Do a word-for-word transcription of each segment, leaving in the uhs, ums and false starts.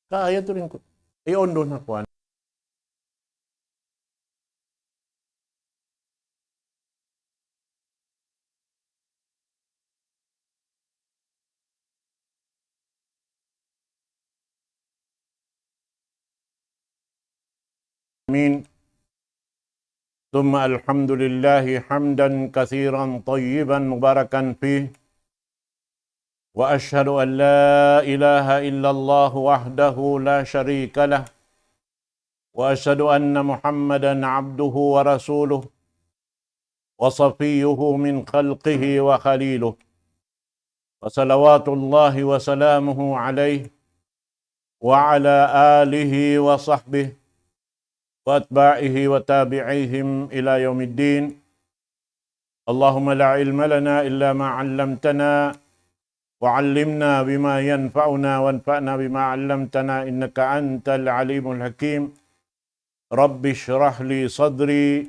Kaya tu rin ku. Iyon doon ha kuwan. آمين. ثم الحمد لله حمدا كثيرا طيبا مباركا فيه، وأشهد أن لا إله إلا الله وحده لا شريك له، وأشهد أن محمدا عبده ورسوله، وصفيه من خلقه وخليله، وصلوات الله وسلامه عليه وعلى آله وصحبه وأتباعه وتابعيهم إلى يوم الدين. اللهم لا علم لنا إلا ما علمتنا، وعلمنا بما ينفعنا، وانفعنا بما علمتنا، إنك أنت العليم الحكيم. رب اشرح لي صدري،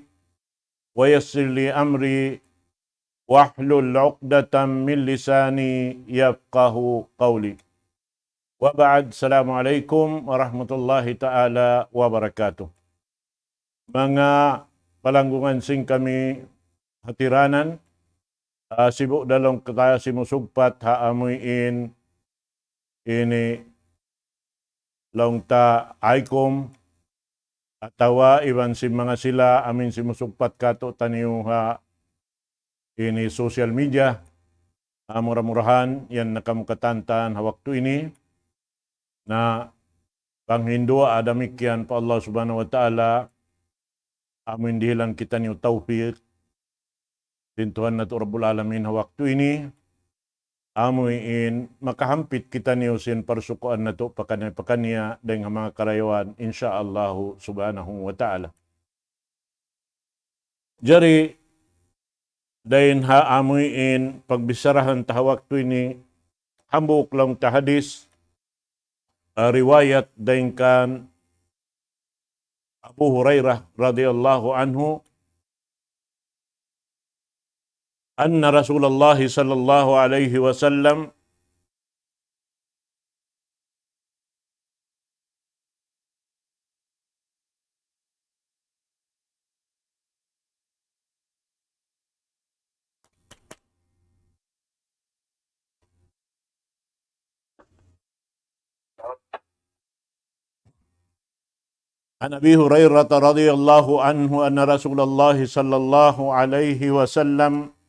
ويسر لي أمري، واحلل عقدة من لساني يفقه قولي. وبعد، السلام عليكم ورحمة الله تعالى وبركاته. Manga palanggungan sin kami hatiranan, ah, sibu' da laung ta simusugpat ha amuin ini laung ta ICOM, atawa iban sin manga sila amuin simusugpat kātu'niyu ha ini social media. Ah, mura-murahan yan nakamukatan ha waktu ini. Na panghindu' damikkiyan pa Allah Subhanahu wa Ta'ala, amuin dihilan kitaniyu tawfik sin Tuhan natu' Rabbul Alamin ha waktu ini, amuin makahampit kitaniyu sin parsukuan natu' pakaniya-pakaniya dayn ha manga karayawan, insya Allahu Subhanahu wa Ta'ala. Jari, dayn ha amuin pagbissarahan ta ha waktu ini, hambuuk laung ta hadis, ah, riwayat dayn kan Abu Hurairah radiyallahu anhu, أن رسول الله صلى الله عليه وسلم عن أبي هريرة رضي الله عنه أن رسول الله صلى الله عليه وسلم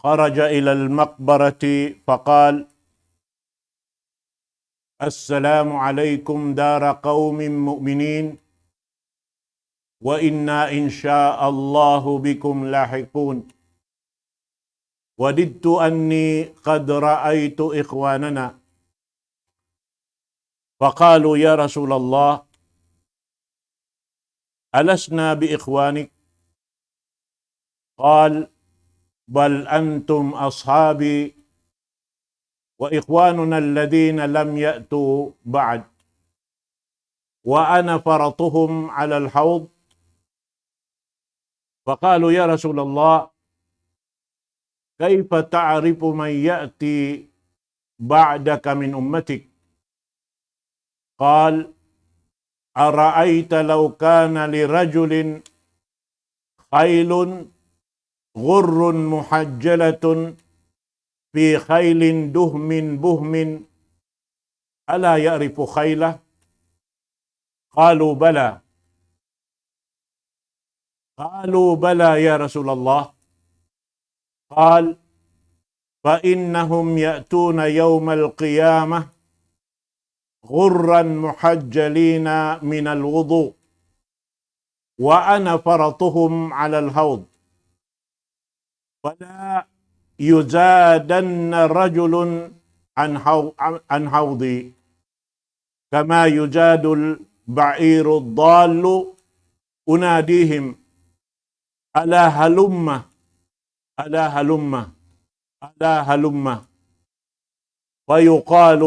خرج إلى المقبرة فقال: السلام عليكم دار قوم مؤمنين، وإنا إن شاء الله بكم لاحقون. وددت أني قد رأيت إخواننا. فقالوا: يا رسول الله، ألسنا بإخوانك؟ قال: بل أنتم أصحابي وإخواننا الذين لم يأتوا بعد، وأنا فرطهم على الحوض. فقالوا: يا رسول الله، كيف تعرف من يأتي بعدك من أمتك؟ قال: أرأيت لو كان لرجل خيل غر محجلة في خيل دهم بهم ألا يعرف خيله؟ قالوا: بلى. قالوا: بلى يا رسول الله. قال: فإنهم يأتون يوم القيامة غرا محجلين من الوضوء، وأنا فرطهم على الحوض، فلا يجادن رجل عن حو-، عن حوضي كما يجاد البعير الضال، أناديهم: ألا هلم، ألا هلم، ألا هلم. فيقال،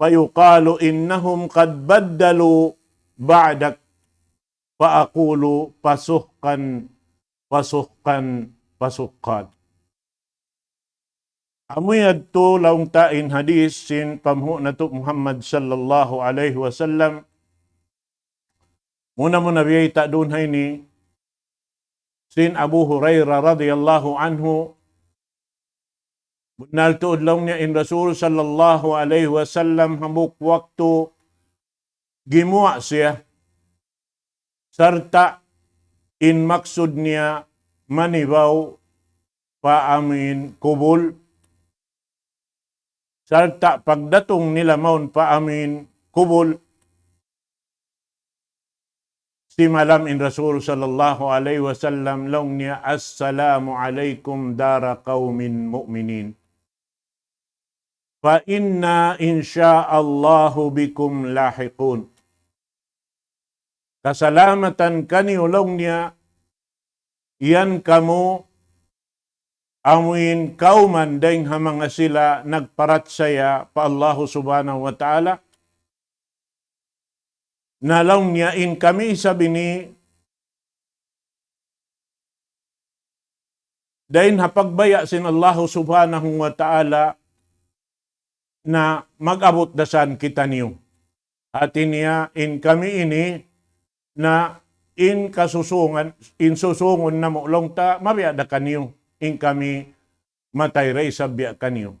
فيقال: إنهم قد بدلوا بعدك. فأقول: فسحقا، فسحقا، فسحقا. Amu yadtu laung ta in hadith sin panghu' natu' Muhammad sallallahu alayhi wasallam. Muna-muna biyayta' duun ha ini sin Abu Hurairah radiyallahu anhu. Bunnal tuud laung niya in Rasul sallallahu alayhi wasallam hambuuk waktu gimuwa' siya. Sarta' in maksud niya manibaw pa amuin kubul. Sarta' pagdatung nila mawn pa amuin kubul, simalam in Rasul sallallahu alayhi wasallam laung niya, "Assalamu alaykum dara qawmin mu'minin. Fa inna in sha Allahu bikum lahiqun." Kasalamatan kaniyu laung niya, yan kamu amuin kawman dayng ha manga sila nagparachaya pa Allahu Subhanahu wa Ta'ala. Na laung niya in kami isab ini dayng ha pagbaya' sin Allahu Subhanahu wa Ta'ala na mag-abut da isab kitaniyu. Hati niya in kami ini na in kasusungan, in susungun namu' laung ta mabiya' da kaniyu, in kami matay da isab biya' kaniyu.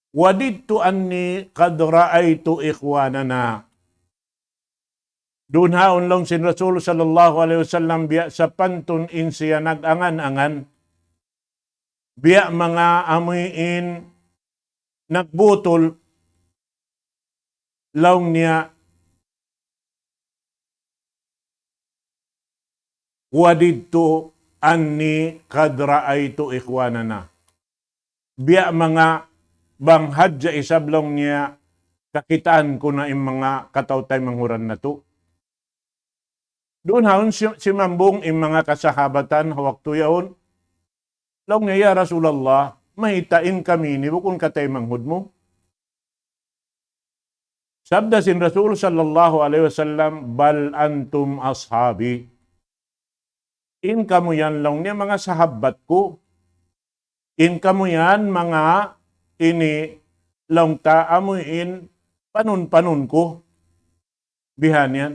Wadidtu anni qad ra'aytu ikhwanana. Duun haun laung sin Rasul sallallahu alayhi wasallam biya' sapantun in siya nag-angan-angan. Biya' manga amuin nagbutul laung niya, wadidtu anni qad ra'aytu ikhwanana. Biya' manga bang hadja isab laung niya kakitaan ku na in manga kataw-taymanghuran natu'. Duun haun si-, simambung in manga kasahabatan ha waktu yaun. Laung niya, "Ya Rasulullah, mayta' in kami ini bukun kataymanghuran mu?" Sabda sin Rasul sallallahu alayhi wasallam, "Bal antum ashabi." In kamu yan laung niya manga sahabat ku. In kamu yan manga ini laung ta amuin panun-panun ku. Bihan yan.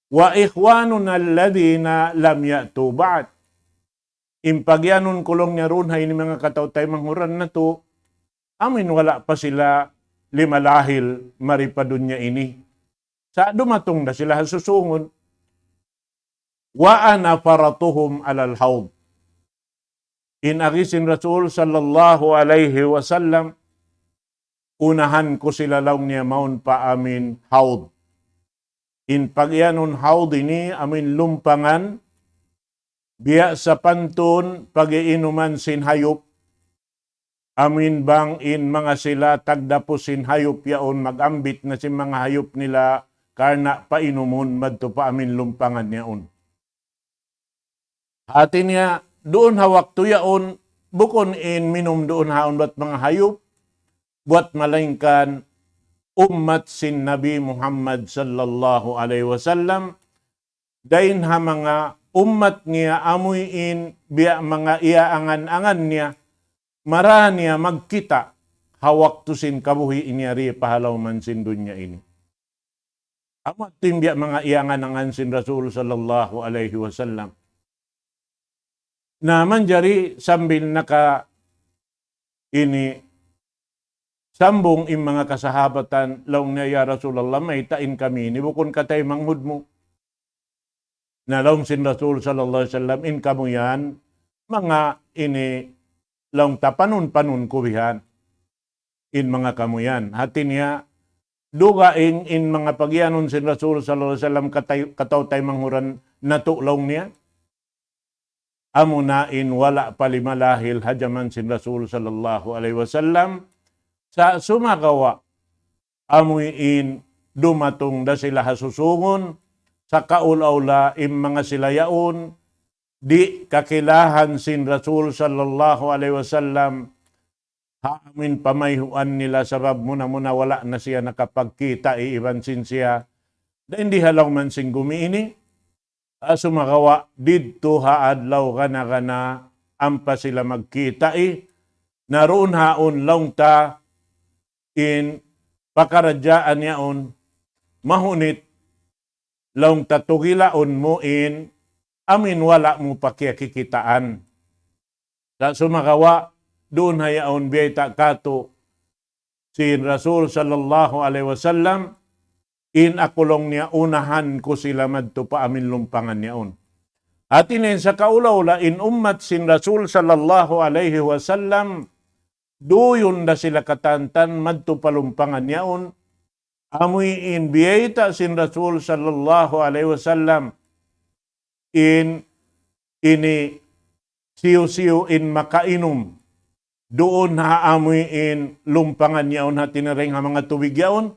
"Wa ikhwanuna alladhina lam ya'tu ba'd." In pagiyanun ku laung niya duun ha ini manga kataw-taymanghuran natu', amuin wala' pa sila limalahil mari pa dunya ini. Sa' dumatung da sila ha susungun. "Wa ana faratuhum alal hawd." In agi sin Rasul sallallahu alayhi wasallam, unahan ku sila laung niya mawn pa amuin hawd. In pagiyanun hawd ini amuin lumpangan, biya' sapantun pagiinuman sin hayup, amuin bang in manga sila tagdapu sin hayup yaun mag-ambit na sin manga hayup nila karna' painumun madtu pa amuin lumpangan yaun. Hati niya, duun ha waktu yaun, bukun in minum duun haun bat manga hayup, bat malaingkan ummat sin Nabi Muhammad sallallahu alayhi wasallam, dayn ha manga ummat niya amuin biya' manga iyaangan-angan niya, mara niya magkita' ha waktu sin kabuhi' niya di pa ha lawm sin dunya ini. Amu yadtu in biya' manga iyangan-angan sin Rasul sallallahu alayhi wasallam. Na manjari sambil naka ini sambung in manga kasahabatan, laung niya, "Ya Rasulullah, mayta' in kami ini bukun kataymanghuran mu?" Na laung sin Rasul sallallahu alayhi wasallam, "In kamu yan, manga ini laung ta panun-panun ku bihan." In manga kamu yan. Hati niya, dugaing in manga pagiyanun sin Rasul sallallahu alayhi wasallam katay-, kataw-taymanghuran natu' laung niya. Amuna in wala' pa limalahil ha jaman sin Rasul sallallahu alayhi wasallam. Sa' sumagawa', amuin dumatung da sila ha susungun, sa' kaula-ula in manga sila yaun, di' kakilahan sin Rasul sallallahu alayhi wasallam, ha amuin pamayhuan nila sabab muna-muna wala' na siya nakapagkita' iban sin siya. Dayn di ha lawm sin gumi ini, ah, sumagawa' didtu ha adlaw gana-gana ampa sila magkita', Na duun ha yaun laung ta in pakaradjaan yaun mahunit, laung ta tugilaun mu in amin wala' mu pa kiyakikitaan. Sa' sumagawa', duun ha yaun biyayta' katu' sin Rasul sallallahu alayhi wasallam, in aku laung niya unahan ku sila madtu pa amin lumpangan yaun. Hati niya in sakaula-ula in ummat sin Rasul sallallahu alayhi wasallam, duyun da sila katantan madtu pa lumpangan yaun, amuin biyayta' sin Rasul sallallahu alayhi wasallam, in ini siyu-siyu in makainum duun ha amuin lumpangan yaun, hati niya dayn ha manga tubig yaun,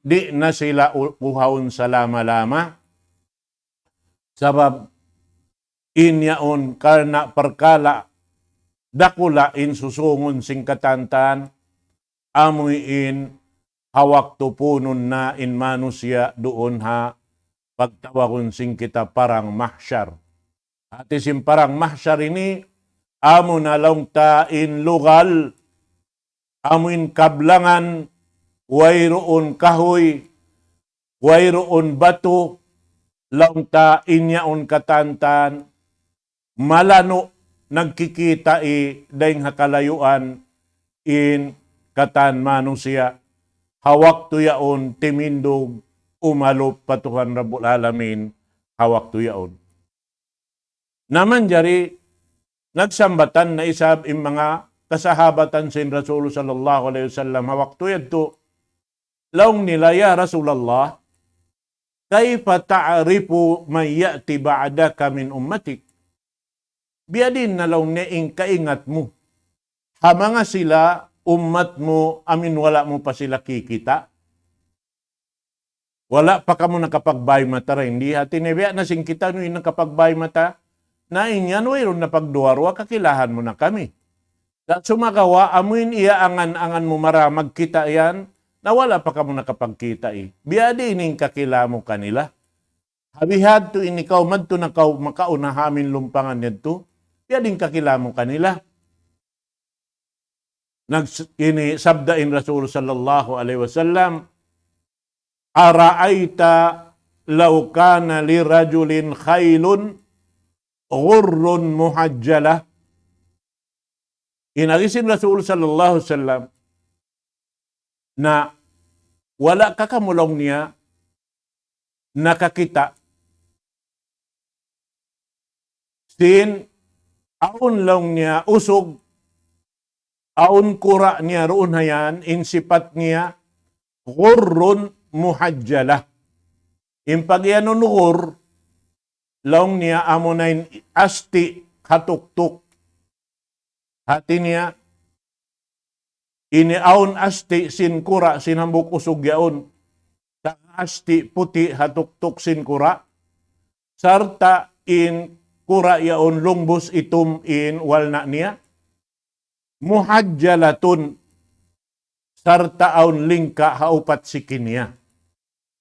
di' na sila u-, uhaun salama-lama. Sabab in yaun karna' parkala' dakula' in susungun sin katantan, amuin ha waktu punun na in manusiya' duun ha pagtawagun sin kita parang mahsyar. Hati sin parang mahsyar ini, amu na laung ta in lugal, amuin kablangan, wayruun kahuy, wayruun batu, laung ta in yaun katantan, malanu' nagkikita' dayn ha kalayuan in katan manusiya', ha waktu yaun timindug umalup pa Tuhan Rabbul Alamin ha waktu yaun. Na manjari nagsambatan na isab in manga kasahabatan sin Rasul sallallahu alayhi wasallam ha waktu yadtu, laung nila, "Ya Rasulullah, kayfa ta'rifu man ya'ti ba'daka min ummatik?" Biyadiin na laung niya in kaingat mu ha manga sila ummat mu amin wala' mu pa sila kikita'? Wala' pa kamu nakapagbay mata dayn di, hati niya biya' na sin kita nu in nakapagbay mata, na in yan wayruun na pagduwa-ruwa, kakilahan mu na kami. Sa' sumagawa', amuin iya angan-angan mu mara magkita' yan, na wala' pa kamu nakapagkita' i. Biyadiin in kakila mu kanila? Ha bihadtu in ikaw madtu na kaw makauna ha amin lumpangan yadtu, biyadiin kakila mu kanila? Nags-, ini sabda in Rasul sallallahu alayhi wasallam, "Ara'ayta law kana li rajulin khaylun ghurrun muhajjalah." In agi sin Rasul sallallahu alayhi wasallam, na wala' ka kamu laung niya nakakita' sin awn laung niya usug, awn kura' niya duun ha yan, in sipat niya ghurrun muhajjalah. In pagiyanun ghurr, laung niya amuna in asti' ha tuktuk. Hati niya, ini awn asti' sin kura' sin hambuuk usug yaun. Sa' asti' puti' ha tuktuk sin kura', sarta' in kura' yaun lungbus itum in walna' niya. Muhajjalatun, sarta' awn lingka' ha upat siki niya.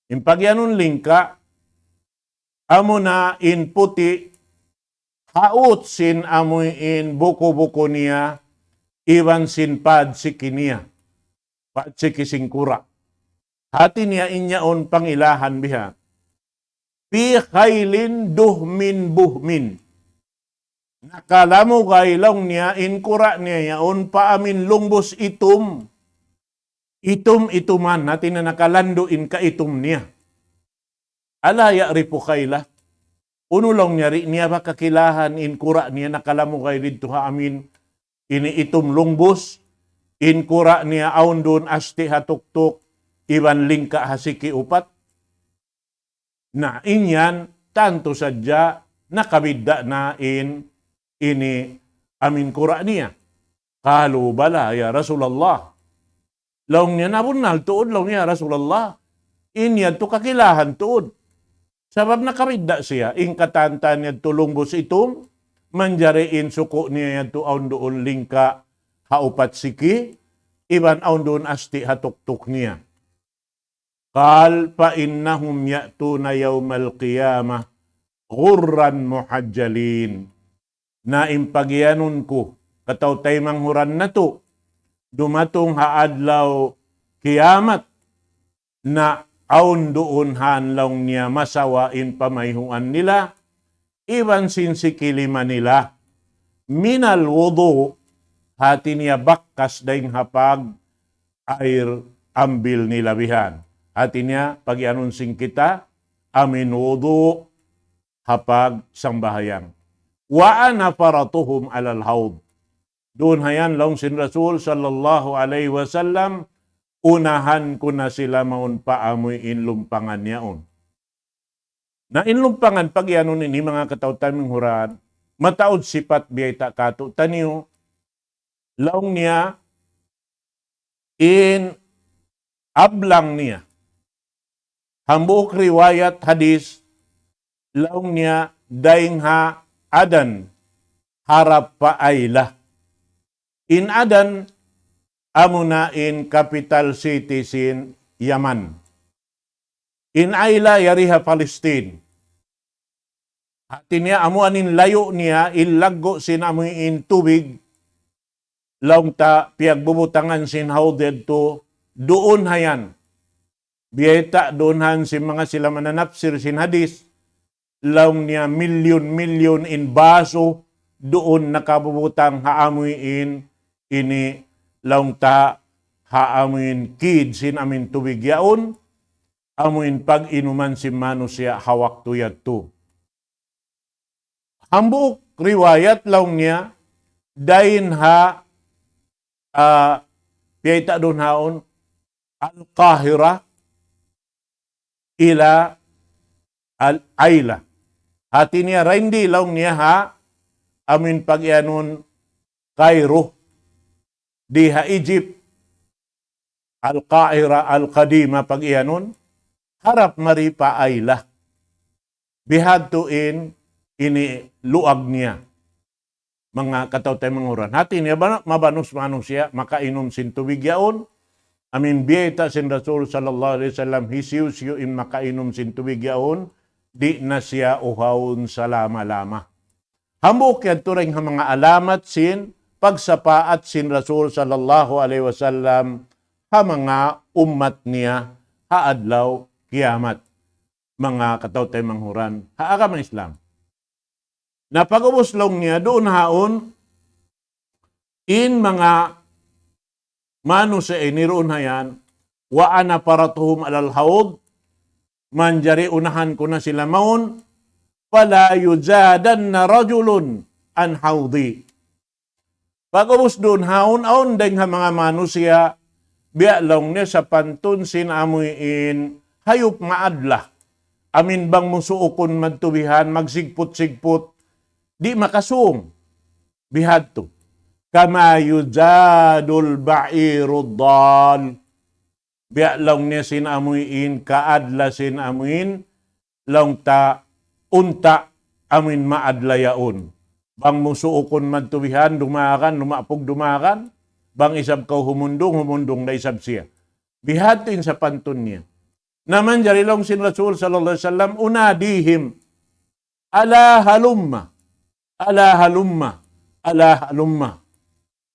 In pagiyanun lingka', amuna in puti' ha ut sin amuin buku-buku niya, iban sin pad siki niya, pad siki sin kura'. Hati niya in yaun pangilahan biha. Fi khaylin duhmin buhmin. Nakalamugay laung niya in kura' niya yaun pa amin lungbus itum. Itum-ituman, hati niya nakalandu' in kaitum niya. Ala ya'rifu khaylah. Unu laung niya, di' niya ba kakilahan in kura' niya nakalamugay didtu ha amin ini itum lungbus, in kura' niya awn duun asti' ha tuktuk, iban lingka' ha siki upat? Na, in yan, tantu sadja, nakabidda' na in ini amin kura' niya. Qalu, "Bala, ya Rasulullah." Laung niya, "Na bunnal tuud," laung niya, "ya Rasulullah. In yadtu kakilahan tuud. Sabab nakabidda' siya. In katan-katan yadtu lungbus itum, manjari in suku' niya yadtu awn duun lingka' ha upat siki, iban awn duun asti' ha tuktuk niya." قال: فإنهم يأتون يوم القيامة غرا محجلين. Na in pagiyanun ku, atawa taymanghud natu', dumatung ha adlaw kiyamat, na awn duun han laung niya masawa in pamayhuan nila, iban sin sikilima nila, minal wudu', hati niya bakas dayn ha pag air ambil nila bihan. Hati niya, pag-iyanun sin kita, amuin wudu' ha pagsambahayang. Wa ana faratuhum alal hawd. Duun hayan laung sin Rasul sallallahu alayhi wasallam, unahan ku na sila mawn pa amuin lumpangan yaun. Na in lumpangan pag-iyanun ini manga kataw-taymanghuran, mataud sipat biyayta' katu'taniyu, laung niya in ablang niya. Hambuuk riwayat hadis, laung niya dayn ha Adan, harap pa Ayla. In Adan, amuna in capital city sin Yaman. In Ayla yari ha Palestine. Hati niya amu in layu' niya, in laggu' sin amuin tubig, laung ta piyagbubutangan sin hawd yadtu, duun hayan. Biyayta' duun han sin manga sila mananapsir sin hadis, laung niya milyun-milyun in basu duun nakabubutang ha amuin ini, laung ta ha amuin kid sin amuin tubig yaun, amuin pag-inuman sin manusiya' ha waktu yadtu. Hambuuk riwayat laung niya, dayn ha, ah, biyayta' duun haun, Al-Qahira ila Al-Ayla. Hati niya, dayn di laung niya ha, amuin pag-iyanun Cairo, di ha Egypt, Al-Qahira Al-Qadima pag-iyanun, harap mari pa Ayla. Bihadtu in ini luag niya. Manga kataw-taymanghuran. Hati niya ba, mabanus manusiya' makainum sin tubig yaun. Amuin biyayta' sin Rasul sallallahu alayhi wasallam, hisiyu-siyu in makainum sin tubig yaun, di' na siya uhawun salama-lama. Hambuuk yadtu dayn ha manga alamat sin pagsapaat sin Rasul sallallahu alayhi wasallam ha manga ummat niya ha adlaw kiyamat. Manga kataw-taymanghuran ha agama Islam. Na pag'ubus laung niya, duun haun in manga manusiya' ini duun hayan, wa ana faratuhum alal hawd, manjari unahan ku na sila mawn, fala yuzadanna rajulun an hawdi. Pag'ubus duun haun, awn dayng ha manga manusiya', biya' laung niya sapantun sin amuin hayup maadla. Amuin bang mu suukun madtu bihan, magsigput-sigput, di' makasūng. Bihadtu. Kama yuzadul ba'irud dal. Biya' laung niya sin amuin, kaadla sin amuin, laung ta unta' amuin maadla yaun. Bang mu suukun madtu bihan, dumagan, lumapug dumagan, bang isab kaw humundung, humundung da isab siya. Bihadtu in sapantun niya. Na manjari laung sin Rasul sallallahu alayhi wasallam, unadihim, ala halumma, ala halumma, ala halumma.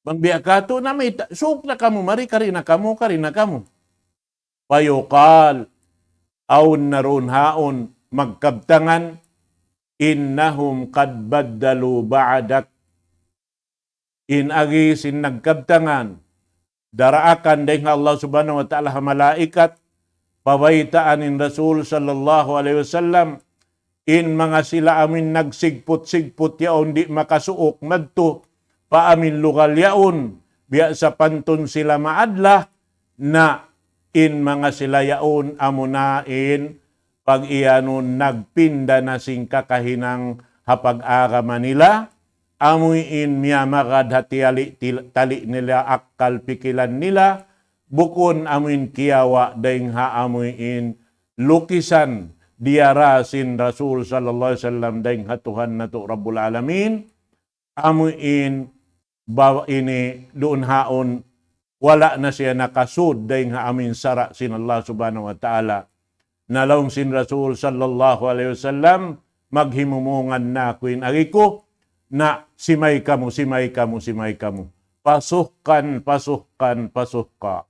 Bang biya' katu' na mayta', suuk na kamu mari, kari na kamu, kari na kamu. Fayuqal, awn na duun haun magkabtangan, innahum qad baddalu ba'dak. In agi sin nagkabtangan, daraakan dayng ha Allah Subhanahu wa Ta'ala ha malaikat, pabaytaan in Rasul sallallahu alayhi wasallam, in manga sila amuin nagsigput-sigput yaun di' makasuuk madtu pa amuin lugal yaun, biya' sapantun sila maadla, na in manga sila yaun amuna in pag-iyanun nagpinda na sin kakahinang ha pag-agama nila, amuin miyamagad ha tiyali-, til-, tali nila, akkal pikilan nila, bukun amuin kiyawa' dayng ha amuin lukisan diyara sin Rasul sallallahu alayhi wasallam dayng ha Tuhan natu' Rabbul Alamin, amuin bawa ini duun haun, wala' na siya nakasud dayng ha amuin sara' sin Allah Subhanahu wa Ta'ala. Na laung sin Rasul sallallahu alayhi wasallam, maghimumungan na aku in agi ku, na simay kamu, simay kamu, simay kamu. Pasuhkan, pasuhkan, pasuhka.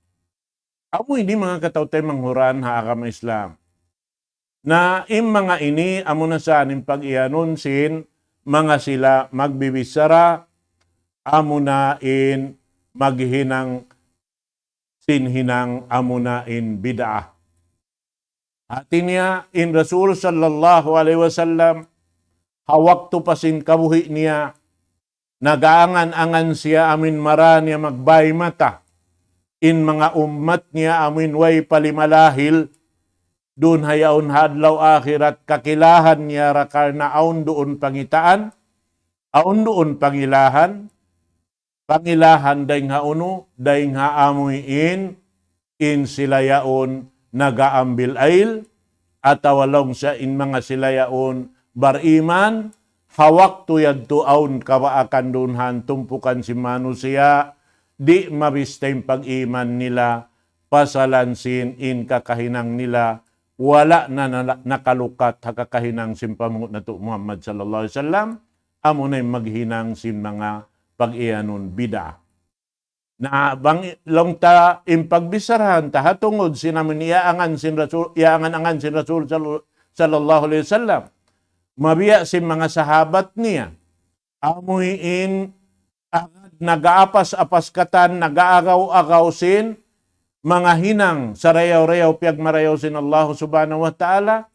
Amu ini manga kataw-taymanghuran ha agama Islam. Na in manga ini amuna sa in pag-iyanun sin manga sila magbibichara, amuna in maghinang sin hinang amuna in bid'ah. Hati niya in Rasul sallallahu alayhi wasallam, ha waktu pa sin kabuhi' niya, nag-aangan-angan siya amuin mara niya magbay mata in manga ummat niya amuin way pa lima lahil, duun ha yaun ha adlaw akhirat kakilahan niya ra karna' awn duun pangitaan, awn duun pangilahan, pangilahan dayng ha unu, dayng ha amuin, in sila yaun nag-aambil ayl, atawa laung sa in manga sila yaun bariman, ha waktu yadtu awn kabaakan duun ha tumpukan sin manusiya', di' mabista in pag-iman nila, pasalan sin in kakahinang nila, wala' na, na nakalukat ha kakahinang sin panghu' natu' Muhammad sallallahu alayhi wasallam, amuna in maghinang sin manga pag-iyanun bid'ah. Na bang laung ta in pagbicharahan ta ha tungud sin amuin iyaangan sin Rasul, iyaangan-angan sin Rasul sal-, sallallahu alayhi wasallam. Mabiya' sin manga sahabat niya. Amuin agad nag-aapas-apas katan, nag-aagaw-agaw sin manga hinang sarayaw-rayaw piyagmarayaw sin Allah subhanahu wa ta'ala,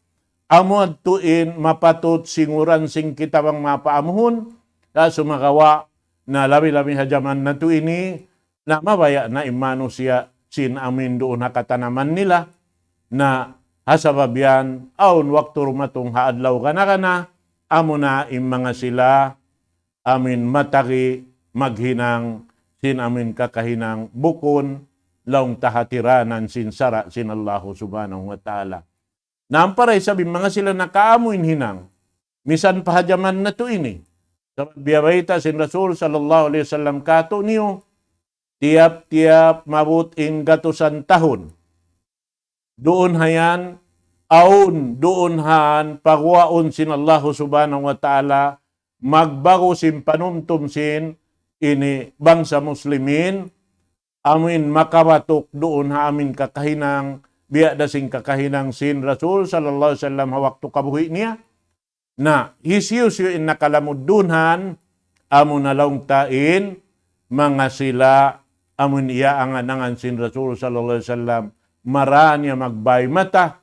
amu yadtu in mapatut singuran sin kita bang mapaamuhun, sa' sumagawa' na labi-labi ha jaman natu' ini, na mabaya' na in manusiya' sin amuin duun ha katanaman nila, na ha sabab yan, awn waktu dumatung ha adlaw gana-gana, amuna in manga sila, amuin matagi maghinang sin amuin kakahinang bukun laung ta ha tiranan sin sara' sin Allahu subhanahu wa ta'ala. Na ampa da isab in manga sila nakaamuin hinang, misan pa ha jaman natu' ini. Sabab biya' bayta' sin Rasul sallallahu alayhi wasallam kātu'niyu, tiyap-tiyap maabut in gatusan tahun, duun ha yan, awn duun ha yan paguwaun sin Allahu subhanahu wa ta'ala, magbagu sin panumtum sin ini bangsa Muslimin, amuin makabatuk duun ha amuin kakahinang, biya' da sin kakahinang sin Rasul sallallahu alayhi wasallam ha waktu kabuhi' niya. Na, hisiyu-siyu in nakalamud duun ha yan, amuna laung ta in manga sila amuin iyaangan-angan sin Rasul sallallahu alayhi wasallam, mara niya magbay mata,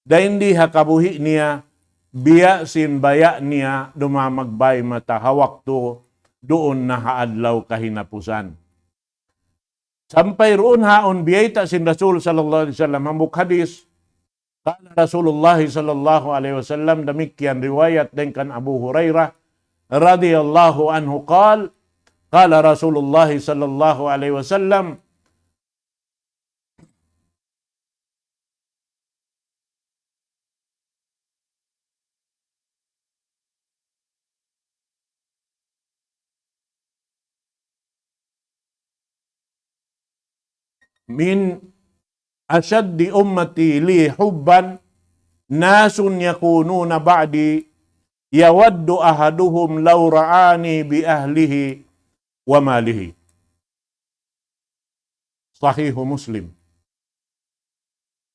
dayn di ha kabuhi' niya, biya' sin baya' niya duma magbay mata ha waktu duun na ha adlaw kahinapusan. Sampay duun ha awn biyayta' sin Rasul sallallahu alayhi wasallam, hambuuk hadis, قال رسول الله صلى الله عليه وسلم, damikkiyan riwayat dayn kan Abu Hurairah radiyallahu anhu, قال, قال رسول الله صلى الله عليه وسلم, من أشد أمتي لي حبا ناس يكونون بعدي يود أحدهم لو رآني بأهله وماله. Sahihu Muslim.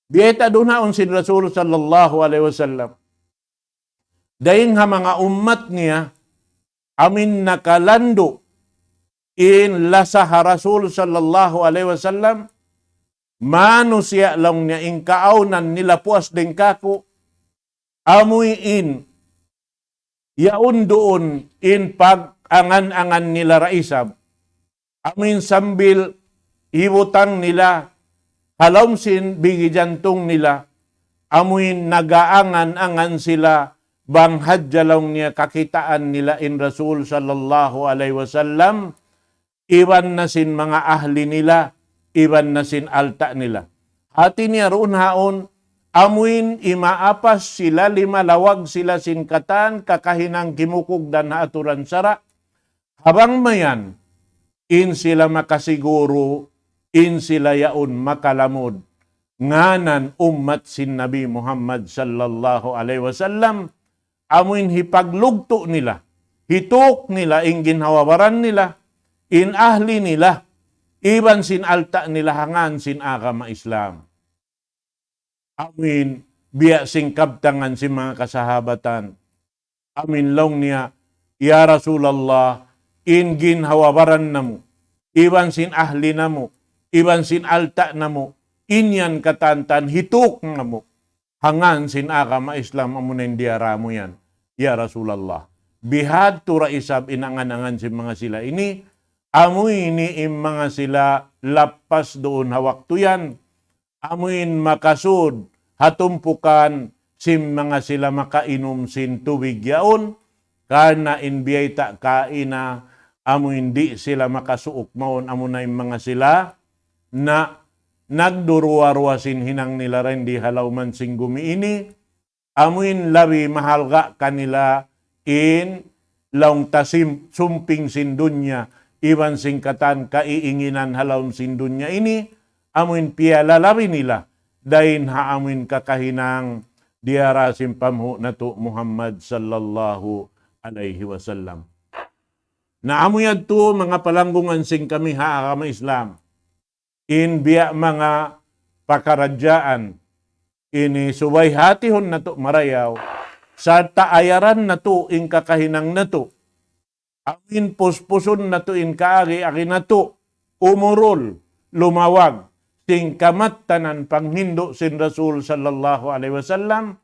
Biyayta' duun ha awn sin Rasul sallallahu alayhi wasallam, dayn ha manga ummat niya, amuin nakalandu' in lasa ha Rasul sallallahu alayhi wasallam, manusiya' laung niya in kaawnan nila puas dayn kāku', amuin yaun duun in pag-angan-angan nila da isab. Amuin sambil hibutang nila ha lawm sin bigi jantung nila, amuin nag-aangan-angan sila bang hadja laung niya kakitaan nila in Rasul sallallahu alayhi wasallam, iban na sin manga ahli nila, iban na sin alta' nila. Hati niya duun ha awn, amuin imaapas sila, limalawag sila sin katan kakahinang kimukugdan ha aturan sara', ha bang mayan, in sila makasiguru, in sila yaun makalamud, ngānan ummat sin Nabi Muhammad sallallahu alayhi wasallam, amuin hipaglugtu' nila hituk nila in ginhawa-baran nila, in ahli nila, iban sin alta' nila ha ngan sin agama Islam. Amuin biya' sin kabtangan sin manga kasahabatan. Amuin laung niya, "Ya Rasulullah, in ginhawa-baran namu', iban sin ahli namu', iban sin alta' namu', in yan katantan hituk namu'. Ha ngan sin agama Islam amuna in diyara mu yan, ya Rasulullah." Bihadtu ra isab in angan-angan sin manga sila ini, amu ini in manga sila lappas duun ha waktu yan. Amuin makasud ha tumpukan sin manga sila makainum sin tubig yaun, karna' in biyayta' kaina, amuin di' sila makasuuk mawn, amuna in manga sila na nagduruwa-ruwa sin hinang nila dindi ha lawm sin gumi ini, amuin labi mahalga' kanila in laung ta sim-, sumping sin dunya, iban sin katan kaiinginan ha lawm sin dunya ini, amuin piyalalabi nila, dayn ha amuin kakahinang diyara sin panghu' natu' Muhammad sallallahu alayhi wasallam. Na amu yadtu manga palanggungan sin kami ha agama Islam. In biya' manga pakaradjaan ini subay hatihun natu' marayaw, sarta' ayaran natu' in kakahinang natu'. Amuin puspusun natu' in kaagi-agi natu', umurul, lumawag, sin kamattanan panghindu' sin Rasul sallallahu alayhi wasallam,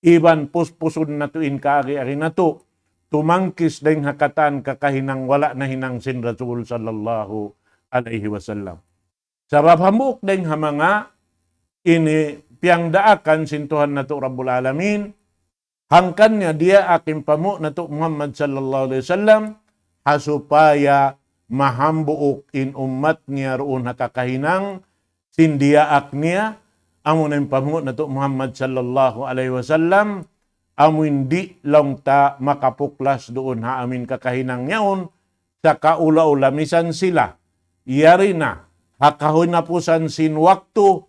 iban puspusun natu' in kaagi-agi natu', tumangkis dayn ha katan kakahinang wala' nahinang sin Rasul sallallahu alayhi wasallam. Sabab hambuuk dayn ha manga ini piyangdaakan sin Tuhan natu' Rabbul Alamin, hangkan niya diyaak in panghu' natu' Muhammad sallallahu alayhi wasallam, ha supaya mahambuuk in ummat niya duun ha kakahinang sin diyaak niya, amuna in panghu' natu' Muhammad sallallahu alayhi wasallam, amuin di' laung ta makapuklas duun ha amuin kakahinang yaun, sakaula-ula misan sila, yari na, ha kahinapusan sin waktu,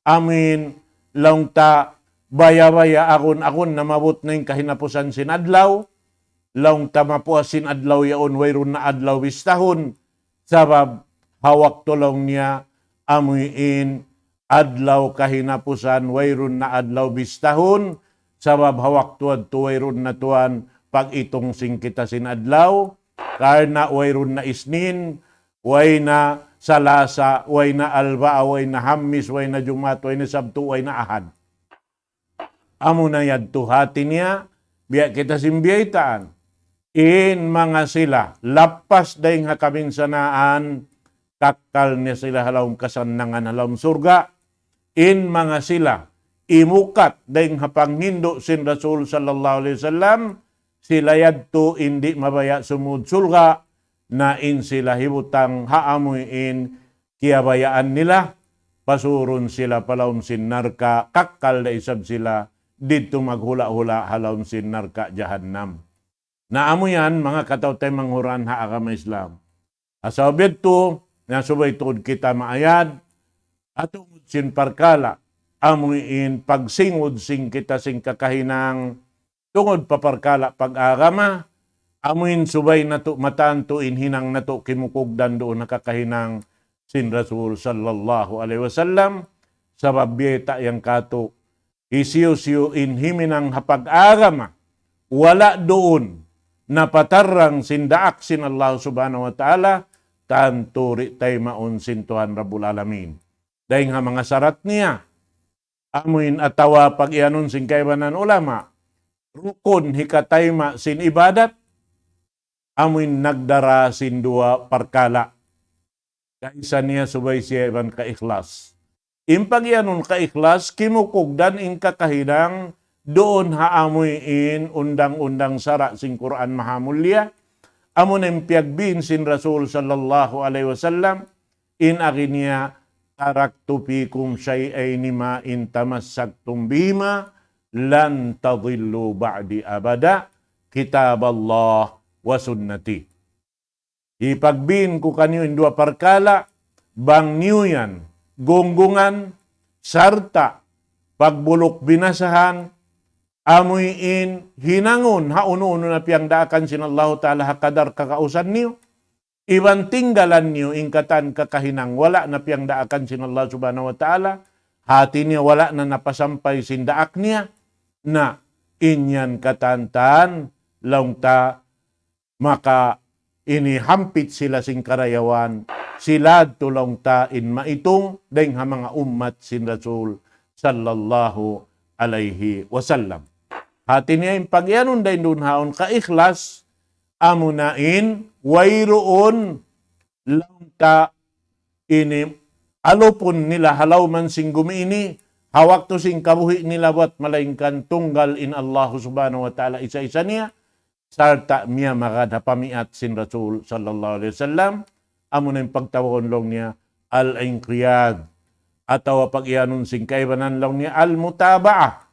amuin laung ta baya-baya agun-agun na maabut na in kahinapusan sin adlaw, laung ta mapuas sin adlaw yaun wayruun na adlaw bistahun, sabab ha waktu laung niya amuin adlaw kahinapusan, wayruun na adlaw bistahun, sabab ha waktu yadtu wayruun na tuwan pag-itung sin kita sin adlaw, karna' wayruun na Isnin, way na Salasa, way na Albaa, way na Hamis, way na Jumaat, way na Sabtu, way na Ahad. Amuna yadtu hati niya, biya' kita sin biyaytaan. In manga sila, lappas dayn ha kabinsanaan, kakkal niya sila ha lawm kasannangan ha lawm surga'. In manga sila, imukat dayn ha panghindu' sin Rasul sallallahu alayhi wasallam, sila yadtu in di' mabaya' sumud surga', na in sila hibutang ha amuin kiyabayaan nila, pasurun sila pa lawm sin narka', kakkal da isab sila didtu maghula'-hula' ha lawm sin narka' jahannam. Na amu yan, manga kataw-taymanghuran ha agama Islam. Ha sabab yadtu, na subay tuud kita maayad, ha tungud sin parkala', amuin pagsingud sin kita sin kakahinang, tungud pa parkala' pag-agama, amuin subay natu' matantu in hinang natu' kimukugdan duun ha kakahinang sin Rasul sallallahu alayhi wasallam, sabab biyayta' yan katu', hisiyu-siyu in himinang ha pag-agama, wala' duun napatarrang sin daak sin Allah subhanahu wa ta'ala, tantu di' taymaun sin Tuhan Rabbul Alamin. Dayn ha manga sarat niya, amuin atawa pag-iyanun sin kaibanan ulama, rukun hikatayma' sin ibadat, amuin nagdara sin duwa parkala'. Kaisa niya subay siya iban kaikhlas. In pag-iyanun kaikhlas, kimukugdan in kakahinang duun ha amuin undang-undang sara' sin Qur'an Mahamulliya, amuna in piyagbin sin Rasul sallallahu alayhi wasallam, in agi niya, "Taraktu fikum shay'ayni ma in tamassaktum bihima, lan tadillu ba'di abada, kitaballah wa sunnati." Hipagbin ku kaniyu in duwa parkala', bang niyu yan gunggungan, sarta' pagbuluk binasahan, amuin hinangun ha unu-unu na piyangdaakan sin Allahu Ta'ala ha kadar kakausan niyu, iban tinggalan niyu in katan kakahinang wala' na piyangdaakan sin Allah Subhanahu wa Ta'ala, hati niya wala' na napasampay sin daak niya, na in yan katan-katan laung ta maka ini hampit sila sin karayawan, sila tuud laung ta in maitung dayn ha manga ummat sin Rasul sallallahu alayhi wasallam. Hati niya in pagiyanun dayn duun haun kaikhlas, amuna in wayruun laung ta ini alupun nila ha lawm sin gumi ini, ha waktu sin kabuhi' nila bat malaingkan tunggal in Allah Subhanahu wa Ta'ala isa-isa niya, sarta' miyamagad ha pamiat sin Rasul sallallahu alayhi wasallam, amuna in pagtawagun laung niya al-inqiyad, atawa pagiyanun sin kaibanan laung niya al-mutaba'ah,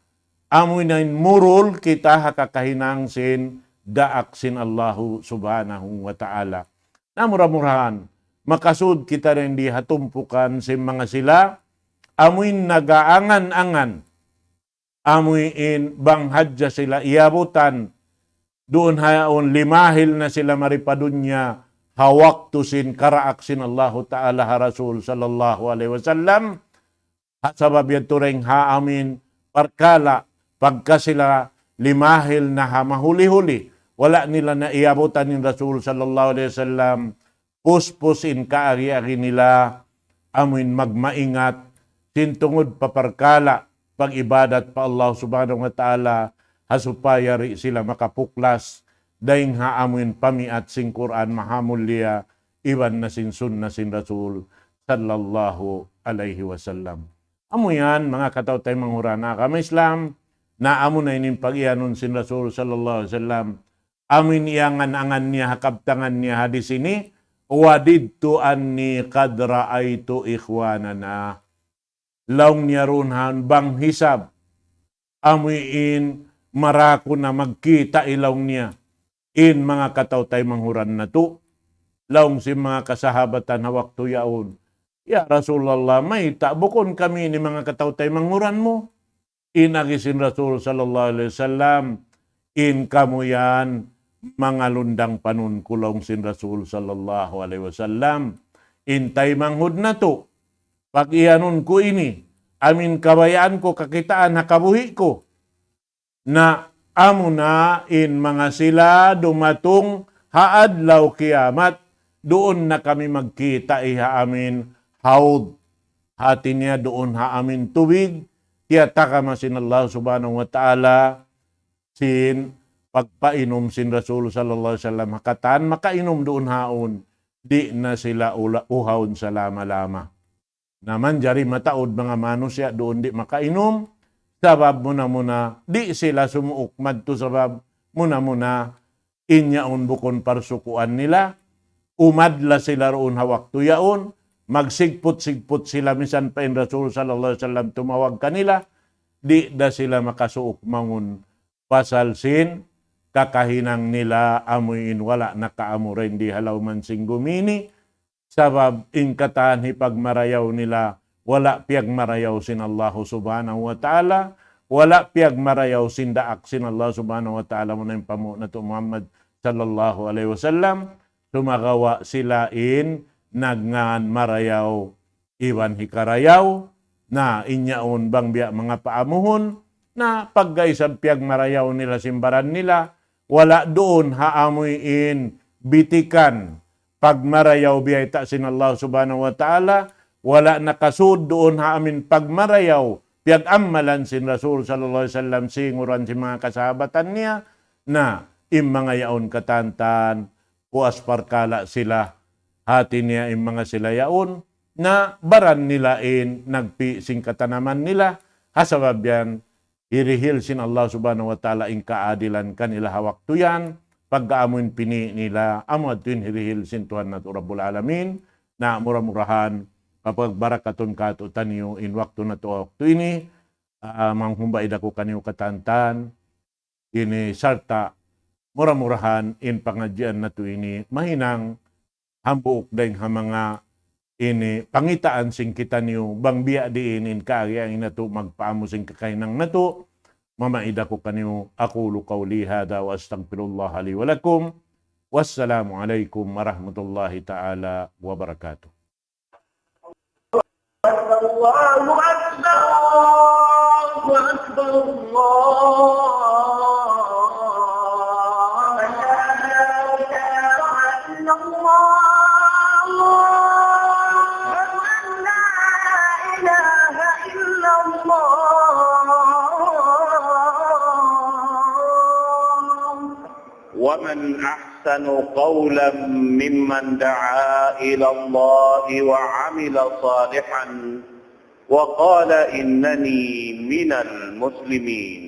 amuna in murul kita ha kakahinang sin daak sin Allahu Subhanahu wa Ta'ala. Na mura-murahan, makasud kita dayn di ha tumpukan sin manga sila, amuin nag-aangan-angan, amuin bang hadja sila iyabutan, duun hayaun limahil na sila mari pa dunya, ha waktu sin karaak sin Allahu Ta'ala ha Rasul sallallahu alayhi wasallam, ha sabab yadtu dayn ha amuin parkala' pagka sila limahil na ha mahuli-huli, wala' nila na iyabutan in Rasul sallallahu alayhi wasallam, puspus in kaagi-agi nila, amuin magmaingat, sin tungud pa parkala' pag-ibadat pa Allah Subhanahu wa Ta'ala, ha supaya di' sila makapuklas dayn ha amuin pamiat sin Qur'an mahamulliya, iban na sin sunna sin Rasul sallallahu alayhi wasallam. Amu yan, manga kataw-taymanghuran ha agama Islam, na amuna ini in pagiyanun sin Rasul sallallahu alayhi wasallam, amuin iyangan-angan niya ha kabtangan niya hadis ini, وددت أني قد رأيت إخواننا. Laung niya duun haun bang hisab, amuin marayaw ku na magkita' laung niya in manga kataw-taymanghuran natu'. Laung sin manga kasahabatan ha waktu yaun, "Ya Rasulullah, mayta' bukun kami ini manga kataw-taymanghuran mu?" In agi sin Rasul sallallahu alayhi wasallam, "In kamu yan, manga lundang panun ku," laung sin Rasul sallallahu alayhi wasallam. In taymanghud natu', pagiyanun ku ini, amuin kabayaan ku kakitaan ha kabuhi' ku. Na amuna in manga sila dumatung ha adlaw kiyamat, duun na kami magkita' ha amuin hawd. Hati niya duun ha amuin tubig, tiyatagama sin Allah Subhanahu wa Ta'ala, sin pagpainum sin Rasul sallallahu alayhi wasallam ha katan makainum duun haun, di' na sila ula-, uhawun salama-lama. Na manjari mataud manga manusiya' duun di' makainum, sabab muna-muna di' sila sumuuk madtu, sabab muna-muna in yaun bukun parsukuan nila, umadla sila duun ha waktu yaun, magsigput-sigput sila misan pa in Rasul sallallahu alayhi wasallam tumawag kanila, di' da sila makasuuk mangun pasal sin kakahinang nila amuin wala' nakaamu dayn di ha lawm sin gumi ini, sabab in katan hipagmarayaw nila, wala' piyagmarayaw sin Allahu Subhanahu wa Ta'ala, wala' piyagmarayaw sin daak sin Allah Subhanahu wa Ta'ala, amuna in panghu' natu' Muhammad sallallahu alayhi wasallam, sumagawa' sila in nagngan marayaw iban hikarayaw, na in yaun bang biya' manga paamuhun, na pagga isab piyagmarayaw nila sin baran nila, wala' duun ha amuin bitikan pagmarayaw biyayta' sin Allah Subhanahu wa Ta'ala, wala' nakasud duun ha amuin pagmarayaw piyag-ammalan sin Rasul sallallahu alayhi wasallam, singuran sin manga kasahabatan niya, na in manga yaun katan-katan, puas parkala' sila, hati niya in manga sila yaun, na baran nila in nagpi' sin katanaman nila, ha sabab yan, hirihil sin Allah Subhanahu wa Ta'ala in kaadilan kanila ha waktu yan, pagka amuin pini' nila, amu yadtu in hirihil sin Tuhan natu' Rabbul Alamin, na mura-murahan, kapagbarakatun kātu'niyu in waktu natu' ha waktu ini, ah, manghumba-ida ku kaniyu katan-katan, ini sarta' mura-murahan in pangadjian natu' ini mahinang hambuuk dayn ha manga ini pangitaan sin kitaniyu bang biya' diin in kaagi-agi natu' magpaamu sin kakahinang natu', mamaid aku kaniyu. أقول قولي هذا وأستغفر الله لي ولكم. والسلام عليكم ورحمة الله تعالى وبركاته. الله أكبر، الله أكبر، الله أكبر. لا إله إلا الله. أشهد أن لا إله إلا الله. ومن أحسن قولا ممن دعا إلى الله وعمل صالحا وقال إنني من المسلمين.